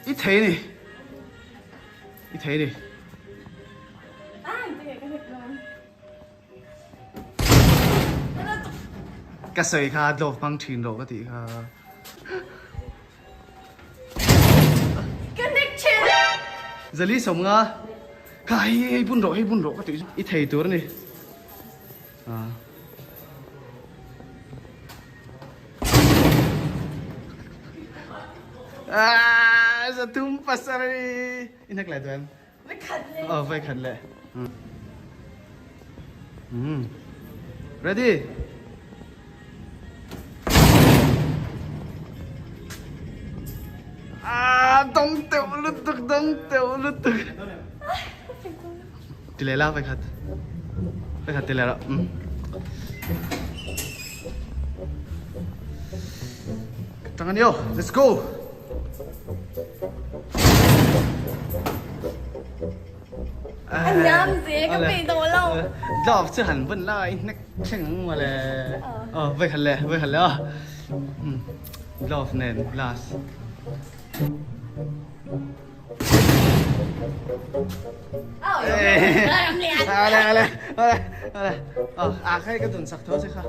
I thei ni. I thei ni. Ka sawi kha glove hmang thin rawh ka tih kha. Ka nek thin. Zali sawmnga kha hei hei bun rawh hei bun rawh ka tih chu i thei tur a ni. Ah, zathum pasarih. I hnek leh duh em? Vaikhat le. Oh, vaikhat le. Mm. Ready? Ah, dong teuh lutuk, dong teuh lutuk. Ti leh la vaikhat. Vaikhat ti leh rawh. Mm. Tang ani aw. Let's go. An ze ka pe do lo. Glove chu han bun la i hnek thleng ang mawle. Oh, vaikhat le, vaikhat le aw. Glove nen glass. Ale ale ale ale. Oh, a khai ka dun sak tho che kha.